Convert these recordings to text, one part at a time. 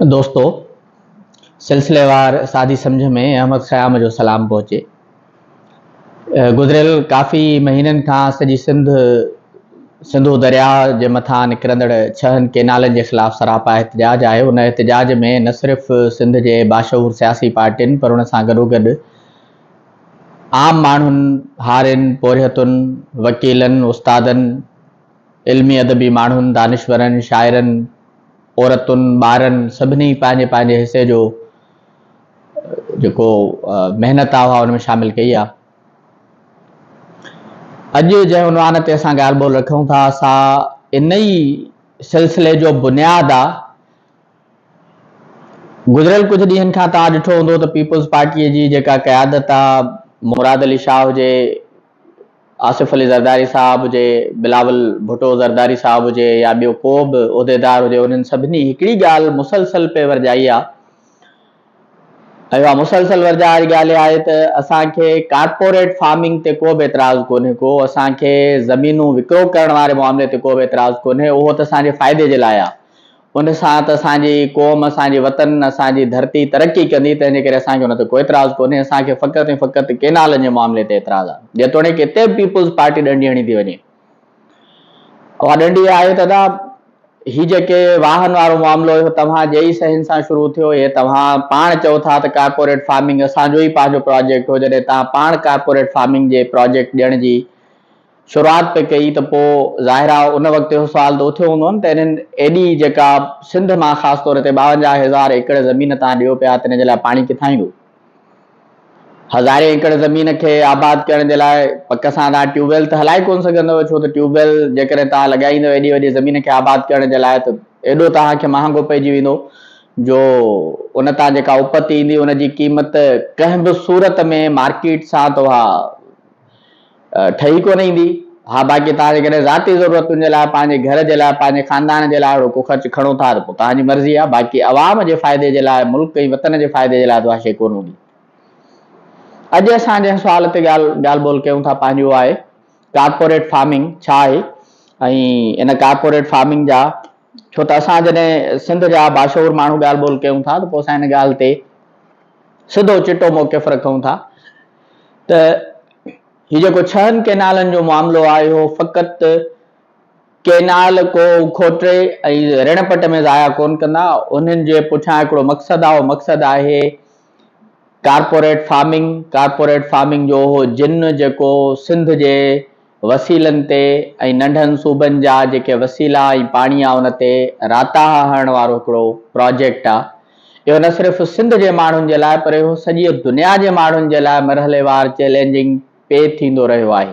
دوستو! سلسليوار سادي سمجهه ۾ احمد خيام جو سلام پهچي. گذريل ڪافي مهينن کان سڄي سنڌ سنڌو درياء جي مٿان نڪرندڙ ڇهن ڪينالن جي خلاف سراپا احتجاج آهي. ان احتجاج ۾ نه صرف سنڌ جي باشعور سياسي پارٽين پر ان سان گڏوگڏ عام ماڻهن، هارين، پورهيتن، وڪيلن، استادن، علمي ادبي ماڻهن، دانشورن، شاعرن، عورتن، ٻارن سڀني پنهنجي پنهنجي حصي جو جيڪو محنت آ اها ان ۾ شامل ڪئي آ. اڄ جنهن عنوان تي اسان ڳالهه ٻولهه رکون ٿا سا ان ئي سلسلي جو بنياد آ. گذريل ڪجهه ڏينهن کان توهان ڏٺو هوندو ته پيپلز پارٽيء جي جيڪا قيادت آ مراد علي شاهه هجي، آصف علي زرداري صاحب هجي، بلاول ڀٽو زرداري صاحب هجي يا ٻيو ڪو به عهديدار هجي انهن سڀني هڪڙي ڳالهه مسلسل پئي ورجائي آ ۽ اها مسلسل ورجاء واري ڳالهه اها آهي ته اسان کي ڪارپوريٽ فارمنگ تي ڪو به اعتراض ڪونهي ڪو اسان کي زمينون وڪرو ڪرڻ واري معاملي تي ڪو به اعتراض ڪونهي اهو ته اسان جي فائدي جي لاء آ ان سان ته اسان جي قوم، اسان جي وطن، اسان جي ڌرتي ترقي ڪندي، تنهن جي ڪري اسان کي ان تي ڪو اعتراض ڪونهي، اسان کي فقط ۽ فقط ڪينالن جي معاملي تي اعتراض آهي. جيتوڻيڪ اتي به پيپلز پارٽي ڏنڊي هڻي ٿي وڃي. اها ڏنڊي اها آهي ته ادا هي جيڪي واهن وارو معاملو اهو توهان جي ئي صحين سان شروع ٿيو، هي توهان پاڻ چئو ٿا ته ڪارپوريٽ فارمنگ اسان جو ئي پنهنجو پراجيڪٽ هو، جڏهن توهان پاڻ ڪارپوريٽ فارمنگ جي پراجيڪٽ ڏيڻ جي شروعات پئي ڪئي ته پوء ظاهر آ ان وقت اهو سوال ته اٿيو هوندو نه ته انهن ايڏي جيڪا سنڌ مان خاص طور تي 52 هزار ايڪڙ زمين تان ڏيو پيا ته ان جي لاء پاڻي ڪٿان ايندو؟ هزارين ايڪڙ زمين کي آباد ڪرڻ جي لاء پڪ سان توهان ٽيوب ويل ته هلائي ڪونه سگهندؤ ڇو ته ٽيوب ويل جيڪڏهن توهان لڳائيندؤ ايڏي وڏي زمين کي آباد ڪرڻ جي لاء ته ايڏو توهان کي مهانگو پئجي ويندو جو ان تان جيڪا اپت ايندي ان جي قيمت ڪنهن به صورت ۾ مارڪيٽ سان ته اها ٺهي ڪونه ايندي. ها باقي توهان جيڪڏهن ذاتي ضرورتن جي لاء پنهنجي گهر جي لاء پنهنجي خاندان جي لاء اهڙو ڪو خرچ کڻو ٿا ته پوء توهان جي مرضي آهي باقي عوام جي فائدي جي لاء ملڪ ۽ وطن جي فائدي جي لاء ته اها شيء ڪونه هوندي. اڄ اسان جنهن سوال تي ڳالهه ڳالهه ٻولهه ڪيون ٿا پنهنجي اها آهي ڪارپوريٽ فارمنگ ڇا آهي ۽ ان ڪارپوريٽ فارمنگ جا ڇو ته اسان جڏهن سنڌ جا باشعور ماڻهو ڳالهه ٻولهه ڪيون ٿا ته پوء اسان ان ڳالهه تي سڌو چٽو موقف رکون ٿا ته هي جيڪو ڇهن ڪئنالن جو معاملو آهي اهو فقط ڪئنال ڪو کوٽي ۽ رڻ پٽ ۾ ضايع ڪونه ڪندا، انهن جي پٺيان هڪڙو مقصد آهي اهو مقصد آهي ڪارپوريٽ فارمنگ، ڪارپوريٽ فارمنگ جو اهو جن جيڪو سنڌ جي وسيلن تي ۽ ننڍن صوبن جا جيڪي وسيلا ۽ پاڻي آهي ان تي راتاها هڻڻ وارو هڪڙو پراجيڪٽ آهي. اهو نه صرف سنڌ جي ماڻهن جي لاء پر اهو سڄيء دنيا جي ماڻهن جي لاء مرحليوار چئلينجنگ پئي ٿيندو رهيو آهي.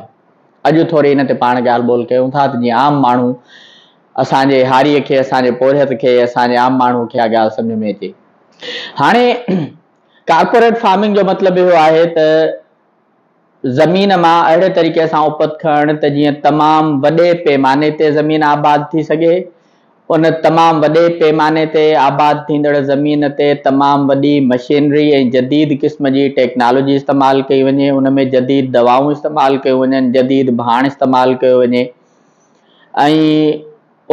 اڄ ٿوري ان تي پاڻ ڳالهه ٻولهه ڪيون ٿا ته جيئن عام ماڻهو اسان جي هاريء کي، اسان جي پورهيت کي، اسان جي عام ماڻهو کي اها ڳالهه سمجهه ۾ اچي. هاڻي ڪارپوريٽ فارمنگ جو مطلب اهو آهي ته زمين مان اهڙي طريقي سان اپت کڻڻ ته جيئن تمام وڏي پيماني تي زمين آباد ٿي سگهي. ان تمام وڏي پيماني تي آباد ٿيندڙ زمين تي تمام وڏي مشينري ۽ جديد قسم جي ٽيڪنالاجي استعمال ڪئي وڃي، ان ۾ جديد دوائون استعمال ڪيون وڃن، جديد ڀاڻ استعمال ڪيو وڃي ۽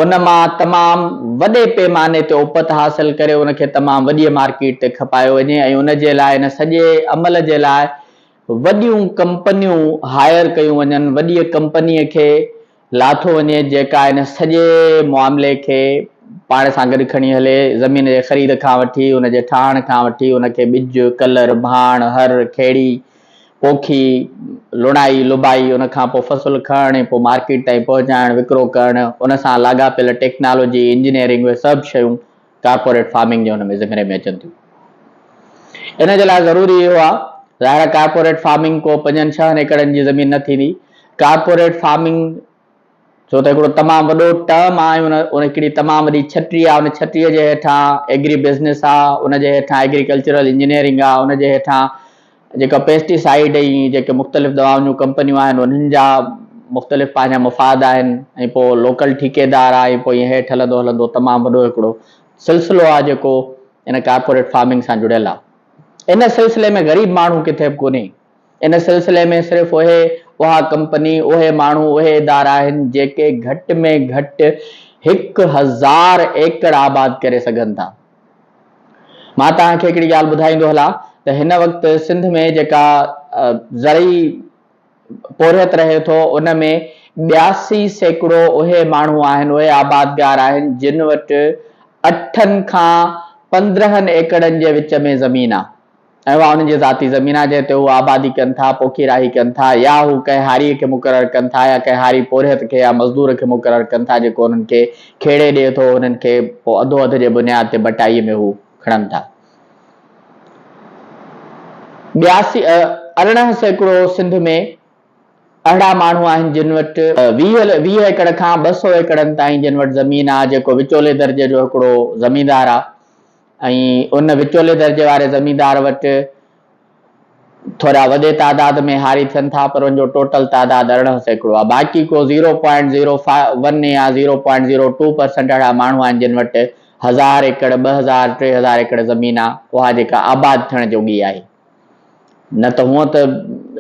ان مان تمام وڏي پيماني تي اپت حاصل ڪري ان کي تمام وڏيء مارڪيٽ تي کپايو وڃي ۽ ان جي لاء ان سڄي عمل جي لاء وڏيون ڪمپنيون هائر ڪيون وڃن، وڏيء ڪمپنيء کي لاٿو وڃي جيڪا ان سڄي معاملي کي پاڻ سان گڏ کڻي هلي، زمين جي خريد کان وٺي ان جي ٺاهڻ کان وٺي ان کي ٻج، ڪلر، ڀاڻ، هر، کيڙي، پوکي، لڻائي، لڀائي، ان کان پوء فصل کڻڻ ۽ پوء مارڪيٽ تائين پهچائڻ، وڪرو ڪرڻ، ان سان لاڳاپيل ٽيڪنالاجي، انجنيئرنگ اهي سڀ شيون ڪارپوريٽ فارمنگ جي ان ۾ زمري ۾ اچن ٿيون. ان جي لاء ضروري اهو آهي، ظاهر آهي ڪارپوريٽ فارمنگ ڪو پنجن ڇهن ايڪڙن جي زمين نه ٿيندي، ڪارپوريٽ فارمنگ ڇو ته هڪڙو تمام وڏو ٽرم آهي ان ان هڪڙي تمام وڏي ڇٽي آهي ان ڇٽيء جي هيٺان ايگري بزنس آهي ان جي هيٺان ايگريڪلچرل انجنيئرنگ آهي ان جي هيٺان جيڪا پيسٽيسائيڊ ۽ جيڪي مختلف دوائن جون ڪمپنيون آهن انهن جا مختلف پنهنجا مفاد آهن ۽ پوء لوڪل ٺيڪيدار آهي ۽ پوء ائين هيٺ هلندو هلندو تمام وڏو هڪڙو سلسلو آهي جيڪو ان ڪارپوريٽ فارمنگ سان جڙيل آهي ان سلسلي ۾ غريب ماڻهو ڪٿي به ڪونهي ان سلسلي ۾ صرف اهي، اها ڪمپني، اهي ماڻهو، اهي ادارا آهن جيڪي گهٽ ۾ گهٽ 1000 ايڪڙ آباد ڪري سگهن ٿا. مان توهان کي هڪڙي ڳالهه ٻڌائيندو هلان ته هن وقت سنڌ ۾ جيڪا زرعي پورهيت رهي ٿو ان ۾ 82% اهي ماڻهو آهن، اهي آبادگار آهن جن وٽ اٺن کان 15 ايڪڙن جي وچ ۾ زمين آ ۽ اها انهن جي ذاتي زمين آ جنهن تي هو آبادي ڪن ٿا، پوکي راهي ڪن ٿا يا هو ڪنهن هاريء کي مقرر ڪن ٿا يا ڪنهن هاري پورهيت کي يا مزدور کي مقرر ڪن ٿا جيڪو انهن کي کيڙي ڏئي ٿو انهن کي پوء اڌو اڌ جي بنياد تي بٽائي ۾ هو کڻن ٿا. 82 18% سنڌ ۾ اهڙا ماڻهو آهن جن وٽ 20 ايڪڙ کان 200 ايڪڙن تائين جن وٽ زمين آهي جيڪو وچولي درجي جو هڪڙو زميندار آهي ۽ ان وچولي درجي واري زميندار وٽ ٿورا وڏي تعداد ۾ هاري ٿين ٿا پر ان جو ٽوٽل تعداد 18% آهي باقي ڪو زيرو پوائنٽ زيرو ون يا zero point zero two percent اهڙا ماڻهو آهن جن وٽ هزار ايڪڙ، 2000، 3000 ايڪڙ زمين آهي اها جيڪا آباد ٿيڻ جوڳي آهي نه ته هونء ته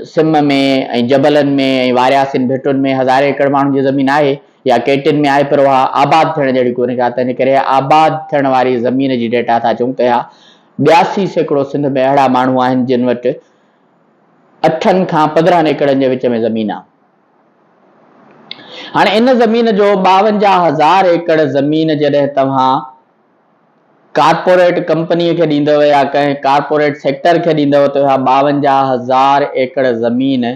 سم ۾ ۽ جبلن ۾ ۽ وارياسين ڀٽن ۾ هزارين ايڪڙ ماڻهن جي زمين آهي يا ڪيٽين ۾ آهي پر اها آباد ٿيڻ جهڙي ڪونهي ڪا تنهن ڪري آباد ٿيڻ واري زمين جي ڊيٽا ٿا چئون ته اها 82% سنڌ ۾ اهڙا ماڻهو آهن جن وٽ اٺن کان 15 ايڪڙن جي وچ ۾ زمين آهي. هاڻي ان زمين جو 52 هزار ايڪڙ زمين جڏهن توهان ڪارپوريٽ ڪمپنيء کي ڏيندؤ يا ڪنهن ڪارپوريٽ سيڪٽر کي ڏيندؤ ته اها 52 هزار ايڪڙ زمين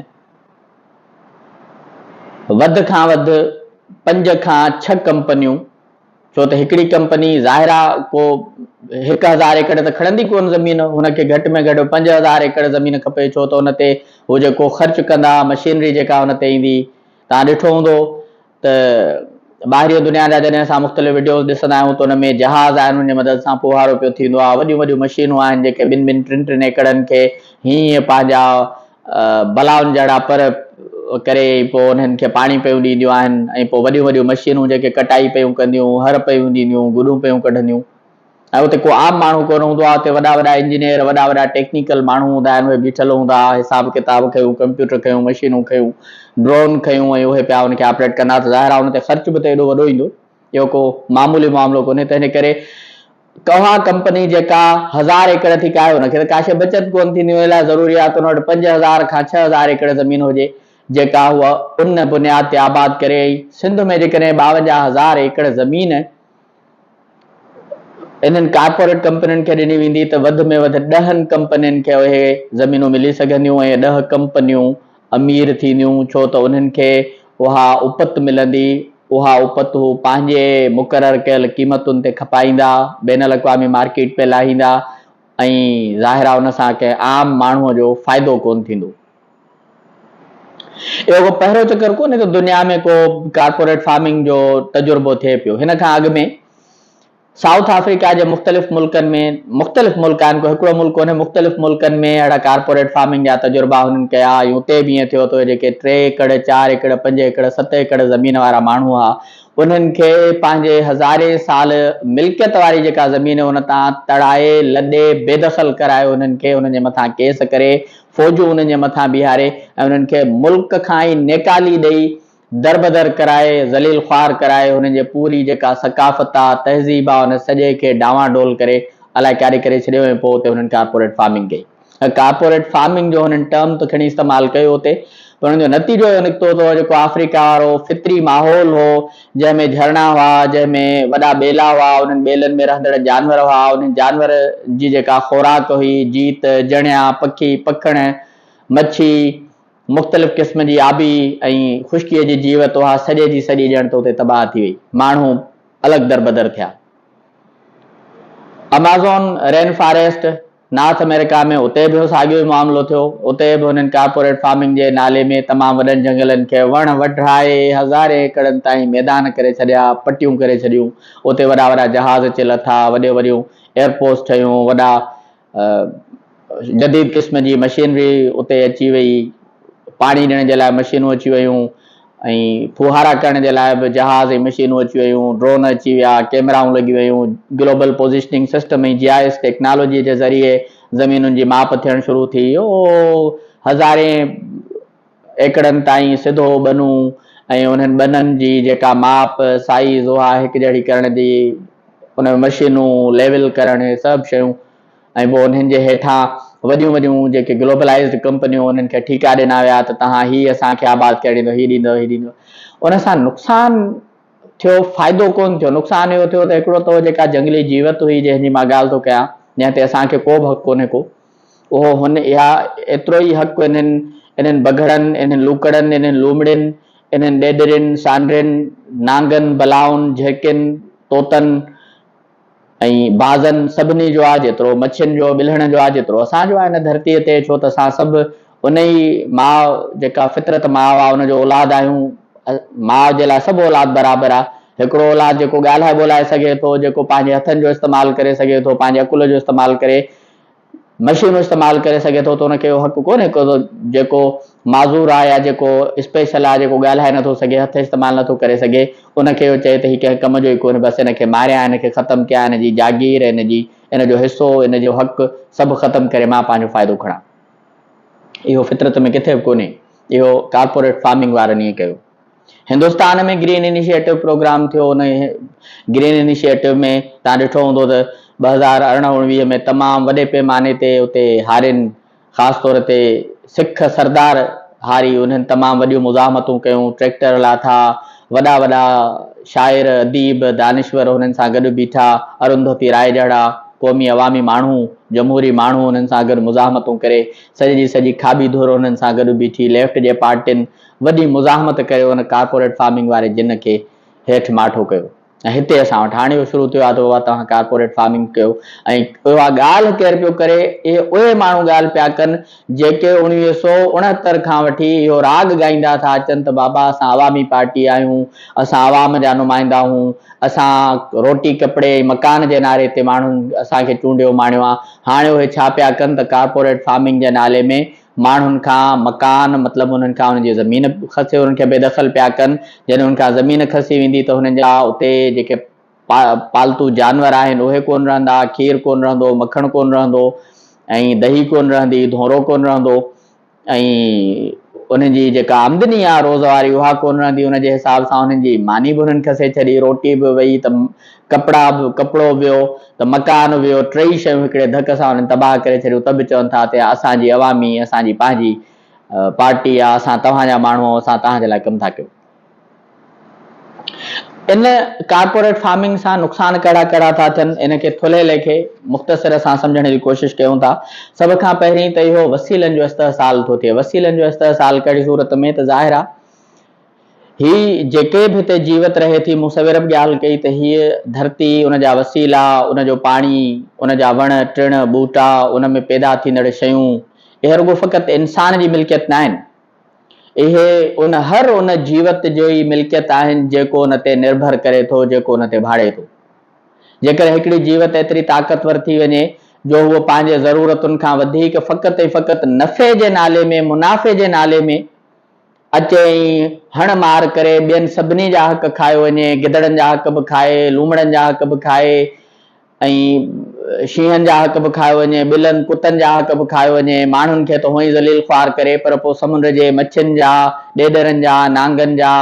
وڌ کان وڌ پنج کان ڇهه ڪمپنيون ڇو ته هڪڙي ڪمپني ظاهر آ ڪو 1000 ايڪڙ ته کڻندي ڪونه زمين، هن کي گهٽ ۾ گهٽ 5000 ايڪڙ زمين کپي ڇو ته ان تي هو جيڪو خرچ ڪندا مشينري جيڪا ان تي ايندي توهان ڏٺو هوندو ته ٻاهرين دنيا جا جڏهن اسان مختلف وڊيوز ڏسندا آهيون ته ان ۾ جهاز آهن ان جي مدد سان ڦوهارو پيو ٿيندو آهي وڏيون وڏيون مشينون آهن جيڪي ٻن ٻن ٽن ٽن ايڪڙن کي هيئن پنهنجا بلائن جهڙا پر ڪري پوء انهن کي پاڻي پيون ڏينديون آهن ۽ پوء وڏيون وڏيون مشينون جيڪي ڪٽائي پيون ڪنديون، هر پيون ڏينديون، گڏون پيون ڪڍنديون ۽ اتي ڪو عام ماڻهو ڪونه هوندو آهي، اتي وڏا وڏا انجنيئر، وڏا وڏا ٽيڪنيڪل ماڻهو هوندا آهن، اهي بيٺل هوندا، حساب ڪتاب کنيون، ڪمپيوٽر کنيون، مشينون کنيون، ڊرون کنيون ۽ اهي پيا ان کي آپريٽ ڪندا ته ظاهر آهي ان تي خرچ به ته ايڏو وڏو ايندو، اهو ڪو معمولي معاملو ڪونهي، تنهن جي ڪري ڪوها ڪمپني جيڪا هزار ايڪڙ ٿي ڪاهي ان کي ته ڪا شيء بچت ڪونه ٿيندي ان لاء ضروري آهي ته ان وٽ 5000 کان 6000 ايڪڙ زمين هجي جيڪا هوء ان بنياد تي آباد ڪري ۽ سنڌ ۾ جيڪڏهن 52 هزار ايڪڙ زمين انهن ڪارپوريٽ ڪمپنين کي ڏني ويندي ته وڌ ۾ وڌ ڏهن ڪمپنين کي اهي زمينون ملي سگهنديون ۽ ڏهه ڪمپنيون امير ٿينديون ڇو ته انهن کي اها اپت ملندي، اها اپت هو پنهنجي مقرر ڪيل قيمتن تي کپائيندا، بين الاقوامي مارڪيٽ ۾ لاهيندا ۽ ظاهر آهي ان سان ڪنهن عام ماڻهوء جو فائدو ڪونه ٿيندو. اهو ڪو پهريون چڪر ڪونهي ته دنيا ۾ ڪو ڪارپوريٽ فارمنگ جو تجربو ٿئي پيو. هن کان اڳ ۾ سائوٿ آفريڪا جي مختلف ملڪن ۾ مختلف ملڪ آهن ڪو هڪڙو ملڪ ڪونهي مختلف ملڪن ۾ اهڙا ڪارپوريٽ فارمنگ جا تجربا هنن ڪيا ۽ اتي به ائين ٿيو ته جيڪي ٽي ايڪڙ چار ايڪڙ پنج ايڪڙ ست ايڪڙ زمين وارا ماڻهو هئا انهن کي پنهنجي هزارين سال ملڪيت واري جيڪا زمين ان تان تڙائي لڏي بيدخل ڪرائي انهن کي انهن جي مٿان ڪيس ڪري فوجون انهن جي مٿان بيهاري ۽ انهن کي ملڪ کان ئي نيڪالي ڏئي دربدر ڪرائي، ذليل خوار ڪرائي، هنن جي پوري جيڪا ثقافت آ، تهذيب آ، ان سڄي کي ڊانوان ڊول ڪري الائي ڪاڏي ڪري ڇڏيو ۽ پوء اتي هنن ڪارپوريٽ فارمنگ ڪئي. ڪارپوريٽ فارمنگ جو هنن ٽرم ته کڻي استعمال ڪيو اتي پر ان جو نتيجو اهو نڪتو ته جيڪو آفريڪا وارو فطري ماحول هو، جنهن ۾ جهرڻا هئا، جنهن ۾ وڏا ٻيلا هئا، انهن ٻيلن ۾ رهندڙ جانور هئا، انهن جانور جي جيڪا خوراڪ هئي، جيت، جڻيا، پکي، پکڻ، مڇي، مختلف قسم جي آبي ۽ خشڪيء جي جيوت اها سڄي جي سڄي ڄڻ ته اتي تباهه ٿي وئي. ماڻهو الڳ دربدر ٿيا. Amazon rain forest, North America ۾ اتي به ساڳيو ئي معاملو ٿيو. اتي به هنن ڪارپوريٽ فارمنگ جي نالي ۾ تمام وڏن جهنگلن کي وڻ وڍرائي هزارين ايڪڙن تائين ميدان ڪري ڇڏيا، پٽيون ڪري ڇڏيون. اتي وڏا وڏا جهاز اچي لٿا، وڏيون وڏيون ايئرپورٽس ٺهيون، وڏا جديد قسم جي مشينري اتي اچي وئي، پاڻي ڏيڻ جي لاء مشينون اچي ويون ۽ ڦوهارا ڪرڻ جي لاء به جهاز ۽ مشينون اچي ويون، ڊرون اچي ويا، ڪيمرائون لڳي ويون، global positioning system ۽ G I S technology جي ذريعي زمينن جي ماپ ٿيڻ شروع ٿي. اهو هزارين ايڪڙن تائين سڌو ٻنون ۽ انهن ٻنن جي جيڪا ماپ، سائيز، اها هڪجهڙي ڪرڻ جي ان ۾ مشينون، ليول ڪرڻ، اهي سڀ شيون. ۽ پوء انهن جي هيٺان وڏيون وڏيون جيڪي گلوبلائيزڊ ڪمپنيون انهن کي ٺيڪا ڏنا ويا ته توهان هي اسان کي آباد ڪري ڏيندو هي ڏيندو هي ڏيندو ان سان نقصان ٿيو فائدو ڪونه ٿيو نقصان اهو ٿيو ته هڪڙو ته جيڪا جنگلي جيوت هئي جنهن جي مان ڳالهه ٿو ڪيان جنهن تي اسان کي ڪو به حق ڪونهي ڪو اهو هن اها ايترو ئي حق انهن انهن بگهڙن انهن لوڪڙن انهن لومڙين انهن ڏيڏرين سانڊرين نانگن بلائن جهڪين طوطن ۽ بازن سڀني جو آ جيترو مڇين جو ٻلهڻ جو آ جيترو اسان جو آ هن ڌرتيء تي ڇو ته اسان سڀ ان ئي ماء جيڪا فطرت ماء آ ان جو اولاد آهيون ماء جي لاء سڀ اولاد برابر آ هڪڙو اولاد جيڪو ڳالهائي ٻولائي سگهي ٿو جيڪو پنهنجي هٿن جو استعمال ڪري سگهي ٿو پنهنجي عقل جو استعمال ڪري مشينون استعمال ڪري سگهي ٿو ته ان کي اهو حق ڪونهي ڪو جيڪو معذور آهي يا جيڪو اسپيشل آهي جيڪو ڳالهائي نٿو سگهي هٿ استعمال نٿو ڪري سگهي ان کي اهو چئي ته هي ڪنهن ڪم جو ئي ڪونهي بس هن کي ماريان هن کي ختم ڪيان هن جي جاگير هن جي هن جو حصو هن جو حق سڀ ختم ڪري مان پنهنجو فائدو کڻان اهو فطرت ۾ ڪٿي به ڪونهي اهو ڪارپوريٽ فارمنگ وارن ائين ڪيو هندستان ۾ گرين انيشيٽو پروگرام ٿيو ان گرين انيشيٽو ۾ تان ڏٺو هوندو ته 2018 19 ۾ تمام وڏي پيماني تي اتي هارين خاص طور تي سک سردار هاري انهن تمام وڏيون مزاحمتون ڪيون ٽريڪٽر لاٿا وڏا وڏا شاعر اديب دانشور انهن سان گڏ بيٺا ارونڌتي راء جهڙا قومي عوامي ماڻهو جمهوري ماڻهو انهن سان گڏ مزاحمتون ڪري سڄي جي سڄي کاٻي ڌر انهن سان گڏ بيٺي ليفٽ جي پارٽين وڏي مزاحمت ڪري ان ڪارپوريٽ فارمنگ واري جن کي هيٺ ماٺو ڪيو ۽ هتي اسان وٽ هاڻي اهو شروع ٿيو آهي ته بابا توهان ڪارپوريٽ فارمنگ ڪيو ۽ اها ڳالهه ڪير پيو ڪري اهي اهي ماڻهو ڳالهه پيا ڪن جيڪي 1969 کان وٺي اهو راڳ ڳائيندا ٿا اچن ته بابا اسان عوامي پارٽي آهيون اسان عوام جا نمائندا آهيون اسان روٽي ڪپڙي ۽ مڪان جي نعري تي ماڻهن اسان کي چونڊيو ماڻيو آهي هاڻي اهي ڇا پيا ڪن ته ڪارپوريٽ فارمنگ جي نالي ۾ ماڻهن کان مڪان مطلب انهن کان انهن جي زمين کسي انهن کي بي دخل پيا ڪن جڏهن انهن کان زمين کسي ويندي ته هنن جا اتي جيڪي پالتو جانور آهن اهي ڪون رهندا کير ڪون رهندو مکڻ ڪون رهندو ۽ دهي ڪون رهندي ڌونرو ڪون رهندو ۽ انهن جي جيڪا آمدني آهي روز واري اها ڪون رهندي ان جي حساب سان انهن جي ماني به انهن کسي ڇڏي روٽي به وئي ته ڪپڙا به ڪپڙو ويو ته مڪان ويو، ٽئي شيون هڪڙي ڌڪ سان انهن تباهه ڪري ڇڏيون ته به چون ٿا ته اسان جي عوامي، اسان جي پنهنجي پارٽي آ، اسان توهان جا ماڻهو آهيون، اسان توهان جي لاء ڪم ٿا ڪيون. ان ڪارپوريٽ فارمنگ سان نقصان ڪهڙا ڪهڙا ٿا ٿين، ان کي ٿلهي ليکي مختصر اسان سمجهڻ جي ڪوشش ڪيون ٿا. سڀ کان پهرين ته اهو وسيلن جو استحصال ٿو ٿئي. وسيلن جو استحصال ڪهڙي صورت ۾ ته ظاهر آ هي جيڪي به هتي جيوت رهي ٿي، مون سوير به ڳالهه ڪئي ته هيء ڌرتي، ان جا وسيلا، ان جو پاڻي، ان جا وڻ، ٽڻ، ٻوٽا، ان ۾ پيدا ٿيندڙ شيون، اهي رڳو فقط انسان جي ملڪيت ناهن. اهي ان هر ان جيوت جو ئي ملڪيت آهن جيڪو ان تي نرڀر ڪري ٿو، جيڪو ان تي ڀاڙي ٿو. جيڪڏهن هڪڙي جيوت ايتري طاقتور ٿي وڃي جو هوء پنهنجي ضرورتن کان وڌيڪ فقط ۽ فقط نفعي جي نالي ۾، منافعي جي نالي ۾، اچي ۽ هڻ مار ڪري ٻين سڀني جا حق کايو وڃي، گدڙن جا حق به کائي، لومڙن جا حق به کائي ۽ شينهن جا حق به کايو وڃي، ٻلن ڪتن جا حق به کايو وڃي، ماڻهن کي ته هونئن ئي ذليل خوار ڪري پر پوء سمنڊ جي مڇين جا، ڏيڏرن جا، نانگن جا،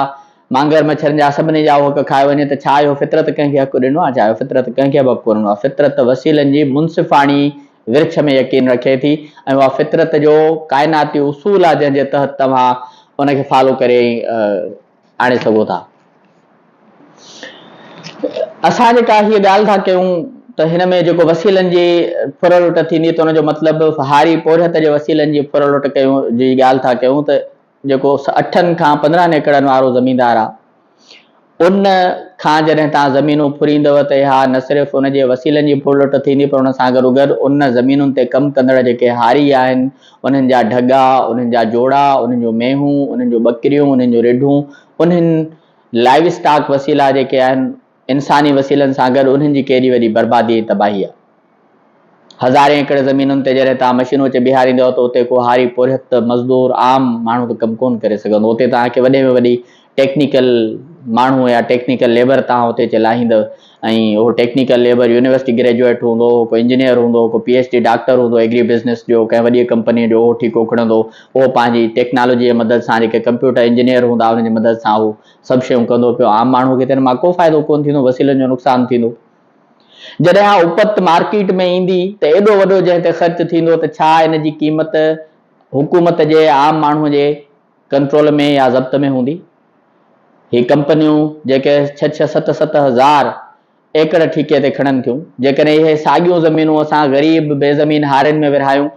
مانگر مڇرن جا سڀني جا اهو حق کايو وڃي ته ڇا اهو فطرت ڪنهن کي حق ڏنو آهي؟ ڇا اهو فطرت ڪنهن کي به حق ڪونه ڏنو آهي؟ فطرت وسيلن جي منصفاڻي ورڇ ۾ يقين رکي ٿي ۽ اها فطرت جو ڪائناتي اصول آهي جنهن جي تحت توهان ان کي فالو ڪري آڻي سگهو ٿا. اسان جيڪا هيء ڳالهه ٿا ڪيون ته هن ۾ جيڪو وسيلن جي ڦر لٽ ٿيندي ته ان جو مطلب هاري پورهيت جي وسيلن جي ڦر لٽ ڪيون جي ڳالهه ٿا ڪيون ته جيڪو اٺن کان 15 ايڪڙن وارو زميندار آ ان کان جڏهن توهان زمينون ڦريندؤ ته اها نه صرف ان جي وسيلن جي ڦرلٽ ٿيندي پر ان سان گڏوگڏ ان زمينن تي ڪم ڪندڙ جيڪي هاري آهن انهن جا ڍڳا، انهن جا جوڙا، انهن جون مينهون، انهن جون ٻڪريون، انهن جون رڍون، انهن لائيو اسٽاڪ وسيلا جيڪي آهن انساني وسيلن سان گڏ انهن جي ڪيڏي وڏي بربادي ۽ تباهي آ. هزارين ايڪڙ زمينن تي جڏهن توهان مشينون اچي بيهاريندؤ ته اتي ڪو هاري، پورهيت، مزدور، عام ماڻهو ته ڪم ڪونه ڪري سگهندو. اتي توهان کي وڏي ۾ وڏي ٽيڪنيڪل ماڻهو يا ٽيڪنيڪل ليبر توهان اتي اچي لاهيندؤ ۽ اهو ٽيڪنيڪل ليبر يونيورسٽي گريجوئيٽ هوندو، ڪو انجنيئر هوندو، ڪو پي ايڇ ڊي ڊاڪٽر هوندو ايگري بزنس جو ڪنهن وڏيء ڪمپنيء جو اهو ٺيڪو کڻندو. اهو پنهنجي ٽيڪنالاجيء جي مدد سان جيڪي ڪمپيوٽر انجنيئر هوندا انهن جي مدد سان اهو سڀ شيون ڪندو پيو. عام ماڻهوء کي ته ان مان ڪو فائدو ڪونه ٿيندو، وسيلن جو نقصان ٿيندو. جڏهن اها اپت مارڪيٽ ۾ ايندي ته ايڏو وڏو جنهن تي خرچ ٿيندو ته ڇا ان جي قيمت حڪومت جي عام ماڻهو جي ڪنٽرول ۾ يا ضبط ۾ هوندي؟ هي ڪمپنيون جيڪي ڇهه ڇهه ست ست هزار ايڪڙ ٺيڪي تي کڻن ٿيون، جيڪڏهن اهي ساڳيون زمينون اسان غريب بي زمين هارين ۾ ورهايون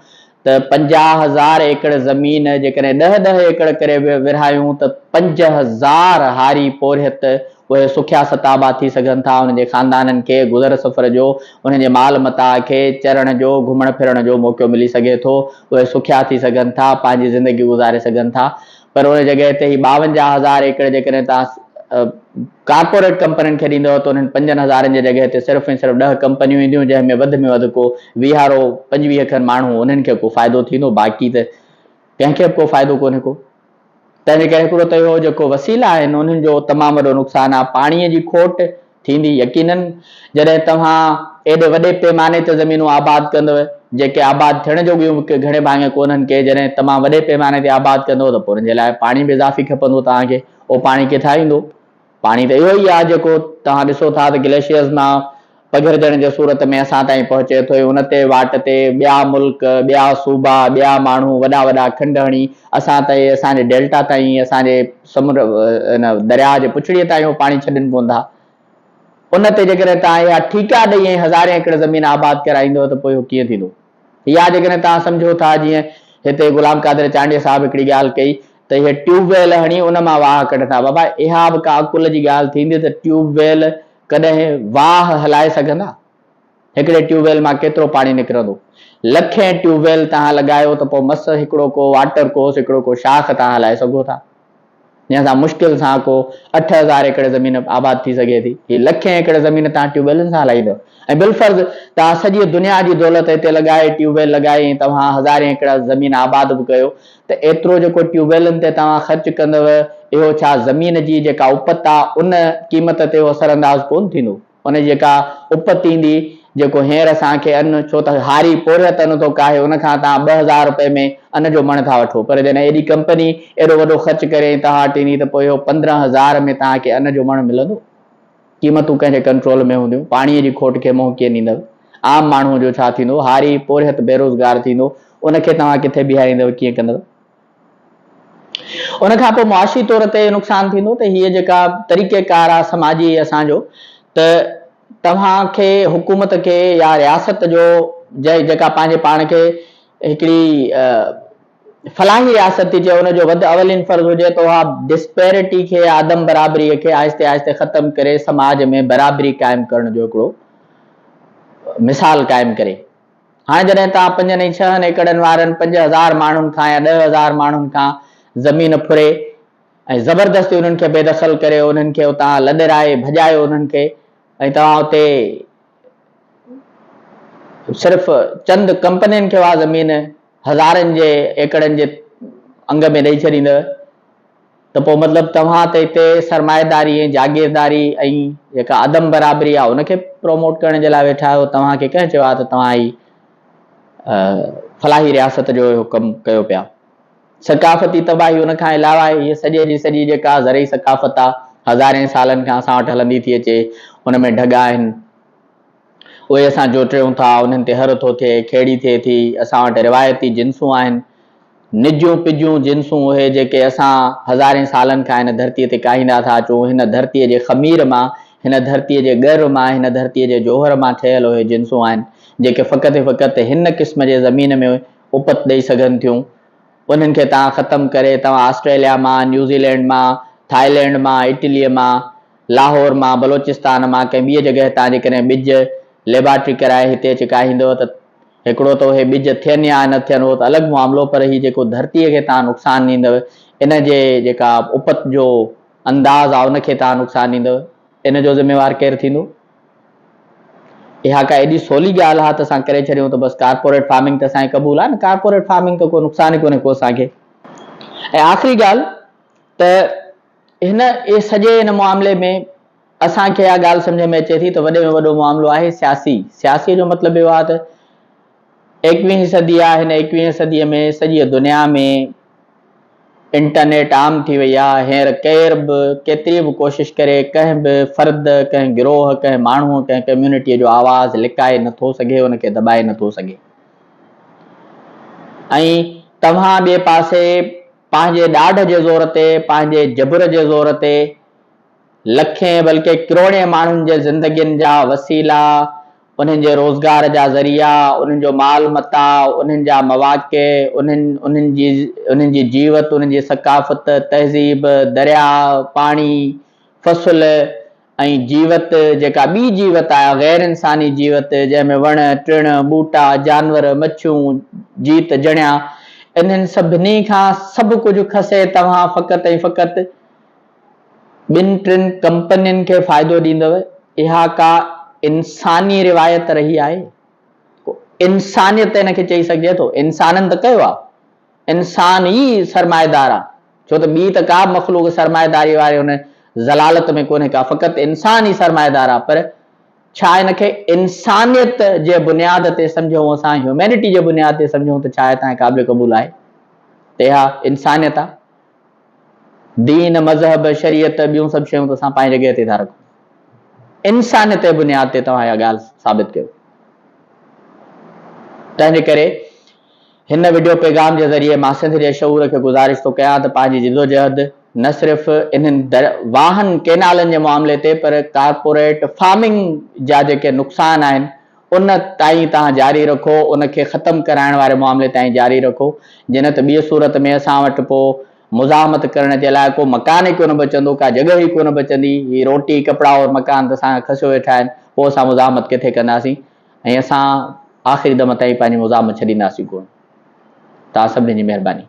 ته 50,000 ايڪڙ زمين جيڪڏهن ڏهه ڏهه ايڪڙ ڪري ورهايون ته 5000 هاري پورهيت اهي سکيا ستابا ٿي سگهن ٿا، انهن جي خاندانن کي گذر سفر جو، انهن جي مال متاع کي چرڻ جو، گهمڻ ڦرڻ جو موقعو ملي سگهي ٿو، اهي سکيا ٿي سگهن ٿا، پنهنجي زندگي گذاري سگهن ٿا. پر ان جڳهه تي هي 52 هزار ايڪڙ جيڪڏهن توهان ڪارپوريٽ ڪمپنين کي ڏيندؤ ته انهن پنجن هزارن جي جڳهه تي صرف ۽ صرف ڏهه ڪمپنيون اينديون جنهن ۾ وڌ ۾ وڌ ڪو ويهارو پنجويهه کن ماڻهو انهن کي ڪو فائدو ٿيندو باقي ته ڪنهن کي به ڪو فائدو ڪونهي ڪو. تنهن جي ڪري هڪڙو ته اهو جيڪو وسيلا آهن انهن جو تمام وڏو نقصان آهي پاڻي جي کوٽ ٿيندي يقينن جڏهن توهان ايڏي وڏي پيماني تي زمينون آباد ڪندؤ جيڪي آباد ٿيڻ جوڳيون به گهڻي ڀاڱي ڪونهن ڪي جڏهن تمام وڏي پيماني تي آباد ڪندؤ ته پوء انهن جي لاء پاڻي به اضافي کپندو توهان کي اهو پاڻي ڪٿان ايندو پاڻي ته اهو ئي آهي جيڪو توهان ڏسو ٿا ته گليشيئرز مان پگهرجڻ جي صورت ۾ اسان تائين پهچي ٿو ۽ ان تي واٽ تي ٻيا ملڪ، ٻيا صوبا، ٻيا ماڻهو وڏا وڏا کنڊ هڻي اسان تائين، اسان جي ڊيلٽا تائين، اسان جي سمنڊ ان درياهه جي پڇڙيء تائين اهو پاڻي ڇڏين پون ٿا. ان تي جيڪڏهن توهان اها ٺيڪا ڏئي ۽ هزارين ايڪڙ زمين آباد ڪرائيندؤ ته پوء اهو ڪيئن ٿيندو؟ يا جيڪڏهن توهان سمجهو ٿا جيئن هتي غلام قادر چانڊيي صاحب هڪڙي ڳالهه ڪئي ته اهي ٽيوب ويل هڻي ان مان واهه ڪڍن ٿا بابا اها به ڪا عقل جي ڳالهه ٿيندي ته ٽيوب ويل ڪڏهن واهه هلائي سگهندا؟ هڪڙي ٽيوب ويل مان ڪيترو پاڻي نڪرندو؟ لکين ٽيوب ويل توهان لڳايو ته پوء مس هڪڙو ڪو واٽر ڪورس هڪڙو ڪو شاخ توهان هلائي سگهو ٿا. جنهن سان مشڪل سان ڪو 8000 ايڪڙ زمين آباد ٿي سگهي ٿي. هي لکين ايڪڙ زمين توهان ٽيوب ويلن سان هلائيندؤ ۽ بالفرض توهان سڄيء دنيا جي دولت هتي لڳائي ٽيوب ويل لڳائي ۽ توهان هزارين ايڪڙ زمين آباد به ڪيو ته ايترو جيڪو ٽيوب ويلن تي توهان خرچ ڪندؤ اهو ڇا زمين جي جيڪا اپت آ ان قيمت تي اهو اثرانداز ڪونه ٿيندو؟ ان جي جيڪا اپت ايندي، جيڪو هينئر اسان کي ان، ڇو ته هاري پورهيت ان ٿو ڪاهي، ان کان توهان 2000 رپئي ۾ ان جو مڻ ٿا وٺو، پر جڏهن ايڏي ڪمپني ايڏو وڏو خرچ ڪري ۽ توهان وٽ ايندي ته پوء اهو 15,000 ۾ توهان کي ان جو مڻ ملندو؟ قيمتون ڪنهن جي ڪنٽرول ۾ هونديون؟ پاڻيء جي کوٽ کي منهن ڪيئن ڏيندؤ؟ عام ماڻهوء جو ڇا ٿيندو؟ هاري پورهيت بيروزگار ٿيندو، ان کي توهان ڪٿي بيهاريندؤ، ڪيئن ڪندؤ؟ ان کان پوء معاشي طور تي نقصان ٿيندو ته هيء جيڪا طريقه ڪار آهي سماجي اسان جو ته توهان کي حڪومت کي يا رياست جو جيڪا پنهنجي پاڻ کي هڪڙي فلاحي رياست ٿي چئي ان جو وڌ اولين فرض هجي ته اها ڊسپيرٽي کي عدم برابري کي آهستي آهستي ختم ڪري سماج ۾ برابري قائم ڪرڻ جو هڪڙو مثال قائم ڪري. هاڻي جڏهن توهان پنجن ۽ ڇهن ايڪڙن وارن 5000 ماڻهن کان يا 10,000 ماڻهن کان زمين ڦري ۽ زبردستي انهن کي بيدخل ڪري انهن کي اتان لڏرائي ڀڄايو انهن کي ۽ توهان اتي صرف چند ڪمپنين کي اها زمين هزارن جي ايڪڙن جي انگ ۾ ڏئي ڇڏيندؤ ته پوء مطلب توهان ته هتي سرمائيداري ۽ جاگيرداري ۽ جيڪا عدم برابري آهي ان کي پروموٽ ڪرڻ جي لاء ويٺا آهيو توهان کي ڪنهن چيو آهي ته توهان هي فلاحي رياست جو اهو ڪم ڪيو پيا. ثقافتي تباهي ان کان علاوه هيء سڄي جي سڄي جيڪا زرعي ثقافت آهي هزارين سالن کان اسان وٽ هلندي ٿي اچي ان ۾ ڍڳا آهن اهي اسان جوٽيون ٿا انهن تي هر ٿو ٿئي کيڙي ٿئي ٿي اسان وٽ روايتي جنسون آهن نجون پجون جنسون اهي جيڪي اسان هزارين سالن کان هن ڌرتيء تي ڪاهيندا ٿا اچون، هن ڌرتيء جي خمير مان، هن ڌرتيء جي ڳر مان، هن ڌرتيء جي جوهر مان ٺهيل اهي جنسون آهن، جيڪي فقط ۽ فقط هن قسم جي زمين ۾ اپت ڏئي سگهن ٿيون. انهن کي توهان ختم ڪري، توهان آسٽريليا مان، نيوزيلينڊ مان، ٿائيلينڊ مان، اٽليء مان، لاهور مان، بلوچستان مان، ڪنهن ٻيء جڳهه تان جيڪڏهن ٻج ليبارٽري ڪرائي هتي اچي ڪاهيندؤ ته هڪڙو ته اهي ٻج ٿين يا نه ٿين اهو ته الڳ معاملو پر هي جيڪو ڌرتيء کي توهان نقصان ڏيندؤ ان جي جيڪا اپت جو انداز آهي ان کي توهان نقصان ڏيندؤ ان جو ذميوار ڪير ٿيندو؟ اها ڪا ايڏي سولي ڳالهه آهي ته اسان ڪري ڇڏيون ته بس ڪارپوريٽ فارمنگ ته اسان کي قبول آهي نه ڪارپوريٽ فارمنگ ته ڪو نقصان ئي ڪونهي ڪو اسان کي ۽ آخري ڳالهه ته هن سڄي ان معاملي ۾ اسان کي اها ڳالهه سمجهه ۾ اچي ٿي ته وڏي ۾ وڏو معاملو آهي سياسي. سياسيء جو مطلب اهو آهي ته ايڪويهين صدي آهي، هن ايڪويهين صديء ۾ سڄيء دنيا ۾ انٽرنيٽ عام ٿي وئي آهي، هينئر ڪير به ڪيتري به ڪوشش ڪري ڪنهن به فرد، ڪنهن گروهه، ڪنهن ماڻهوء، ڪنهن ڪميونٽيء جو آواز لڪائي نه ٿو سگهي، ان کي دٻائي نه ٿو سگهي. ۽ توهان ٻئي پاسي پنهنجي ڏاڍ جي زور تي، پنهنجي جبر جي زور تي لکين بلڪه ڪروڙين ماڻهن جي زندگين جا وسيلا، انهن جي روزگار جا ذريعا، انهن جو مال متاع، انهن جا مواقع، انهن انهن جي انهن جي جيوت، انهن جي ثقافت، تهذيب، درياء، پاڻي، فصل ۽ جيوت جيڪا ٻي جيوت آهي غير انساني جيوت جنهن ۾ وڻ، ٽڻ، ٻوٽا، جانور، مڇيون، جيت جڻيا انهن سڀني کان سڀ ڪجهه کسي توهان فقط ۽ فقط ٻن ٽن ڪمپنين کي فائدو ڏيندؤ، اها ڪا انساني روايت رهي آهي؟ ڪو انسانيت ان کي چئي سگهجي ٿو؟ انسانن ته ڪيو آهي، انسان ئي سرمائيدار آهي، ڇو ته ٻي ته ڪا به مخلوق سرمائيداري واري ان ضلالت ۾ ڪونهي ڪا، فقط انسان ئي سرمائيدار آهي، پر ڇا ان کي انسانيت جي بنياد تي سمجهون اسان هيومينٽي جي بنياد تي سمجهون ته ڇا هي تان قابل قبول آهي ته اها انسانيت آهي؟ دين، مذهب، شريعت ٻيون سڀ شيون ته اسان پنهنجي جڳهه تي ٿا رکون. انسانيت جي بنياد تي توهان اها ڳالهه ثابت ڪيو. تنهن جي ڪري هن وڊيو پيغام جي ذريعي مان سنڌ جي شعور کي گذارش ٿو ڪيان ته پنهنجي جدوجهد نه صرف انهن واهن ڪينالن جي معاملي تي پر ڪارپوريٽ فارمنگ جا جيڪي نقصان آهن ان تائين توهان جاري رکو، ان کي ختم ڪرائڻ واري معاملي تائين جاري رکو، جي نه ته ٻيء صورت ۾ اسان وٽ پوء مزاحمت ڪرڻ جي لاء ڪو مڪان ئي ڪونه بچندو، ڪا جڳهه ئي ڪونه بچندي، هي روٽي، ڪپڙا اور مڪان ته اسان کان کسيو ويٺا آهن، پوء اسان مزاحمت ڪٿي ڪنداسين ۽ اسان آخري دم تائين پنهنجي مزاحمت ڇڏينداسين ڪونه. توهان سڀني جي مهرباني.